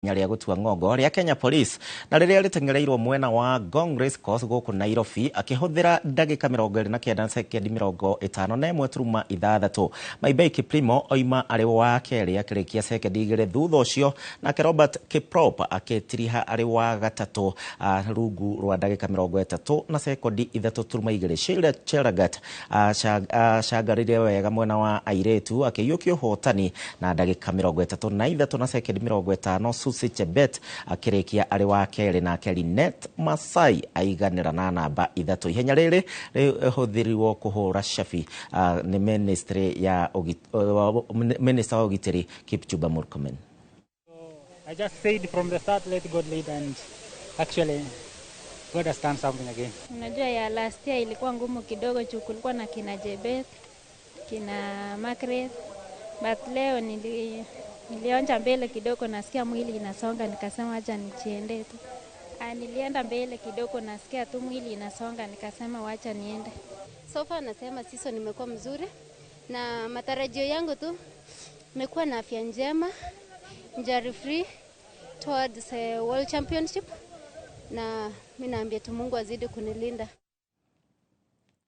Rĩa gũtua ng'ongo rĩa Kenya Police na rĩrĩa rĩteng'ereirwo mwena wa Ngong Racecourse gũkũ Nairobi akĩhũthĩra ndagĩka 29 na sekendi 51.6. Maibei Kiplimo oima arĩ wa kerĩ akĩrĩkia sekendi 2 thutha ũcio, nake Robert Kiprop akĩtiriha arĩ wa gatatũ rungu rwa ndagĩka 30 na sekondi 3.2. Sheila Chelagat acangarire wega mwena wa airĩtu akĩiyũkia ũhotani na ndagĩka 33 na sekendi 50. Susi Chebet akĩrĩkia arĩ wa kerĩ, nake Linet Masai aiganĩra na namba 3. Ihenya rĩrĩ rĩhũthĩrirwo kũhũra cabi nĩ ministry ya minister wa ũgitĩri Kipchumba Murkomen. I just said from the start, let God lead, and actually God has done something again. Unajua ya last year ilikuwa ngumu kidogo juu kulikuwa na kina Jebet, kina Margaret, but leo nilionja mbele kidogo, nasikia mwili inasonga, nikasema wacha nichiende tu. Nilienda mbele kidogo, nasikia tu mwili inasonga, nikasema wacha niende. So far nasema season imekuwa mzuri na matarajio yangu tu imekuwa na afya njema, injury free towards World Championship, na mimi naambia tu Mungu azidi kunilinda.